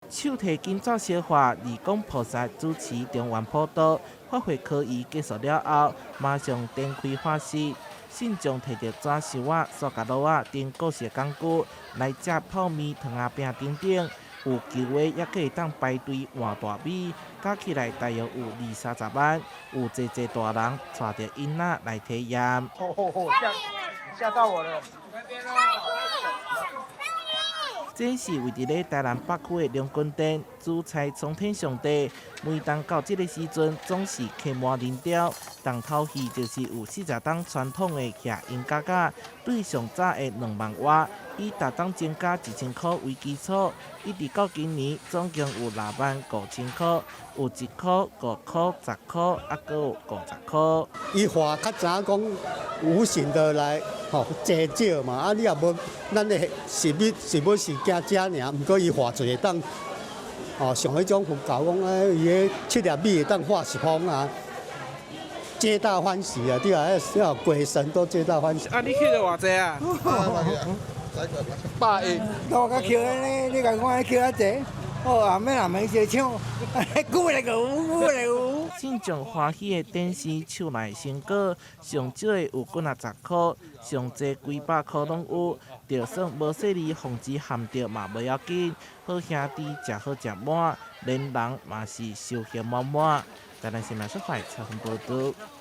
手提金紙燒化，二公菩薩主持中元普渡，法會科儀結束了後，馬上展開法事。信眾提著紙箱仔、塑膠簍仔等各式工具來食泡麵、糖仔餅等等，有求的猶閣會當排隊換大米，加起來大約有二三十萬，有濟濟大人帶著囡仔來體驗。嚇到我了！這是位佇咧台南北區的龍宮殿，主祭蒼天上帝。每當到這个時陣，總是客滿人潮。重頭戲就是有40冬傳統的徛鷹架架，對上早的2萬外，以逐冬增加1000箍為基礎，一直到今年總共有6萬5千箍，有1箍、5箍、10箍，猶閣有50箍。伊話較早講無形的來吼濟少嘛，啊你也無咱的食物食物是驚食爾，毋過伊化做會當，哦像彼種佛教講啊，伊个七粒米會當化十方啊，皆大歡喜啊，對啊，遐鬼神都皆大歡喜。啊，你抾著偌濟啊？100億。我較抾呢，你共看抾較濟。哦，後尾也免相搶，久來個有，久來有。信眾歡喜的展示手內成果，上少的有幾若十箍，上濟幾百箍攏有。就算無細膩防止陷著嘛無要緊，好兄弟食好食滿，連人嘛是收穫滿滿。台南新聞採訪報導。